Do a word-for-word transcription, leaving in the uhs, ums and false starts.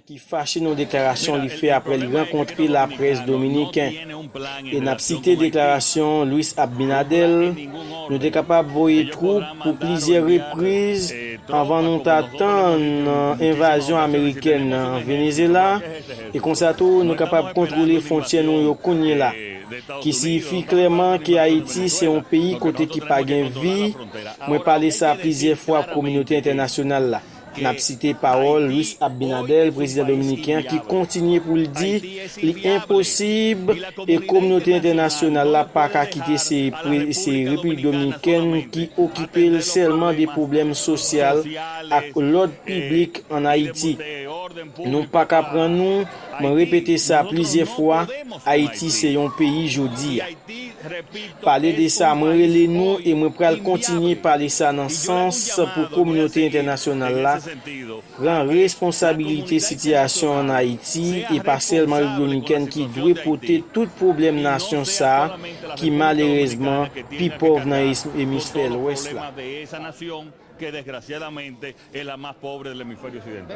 ki fache nan deklarasyon li fè apre li rankontre laprès dominiken. E n ap site deklarasyon Luis Abinader: "Nou te kapab voye twoup pou plizyè repriz anvan nou ta tann envazyon amerikèn nan Venezyela, e konsa tou nou kapab kontwole fwontyè nou yo kounye la." Ki siyifi klèman ke Ayiti se yon peyi kote ki pa gen vi. Mwen pale sa plizyè fwa ak kominote entènasyonal la. N ap site pawòl Luis Abinader, prezidan dominiken an, ki kontinye pou l di li enposib e kominote entènasyonal la pa ka kite se, pre- se Repiblik Dominikèn ki okipe l sèlman de pwoblèm sosyal ak lòd piblik ann Ayiti. Nou pa ka pran nou, mwen repete sa plizyè fwa, Ayiti se yon peyi jodi a. Pale de sa, mwen rele nou e mwen pral kontinye pale sa nan sans pou kominote entènasyonal la pran responsabilite sitiyasyon ann Ayiti e pa sèlman Repiblik Dominikèn ki dwe pote tout pwoblèm nasyon sa a ki malerèzman pi pòv nan es- emisfè lwès la. Que desgraciadamente es la más pobre del hemisferio occidental.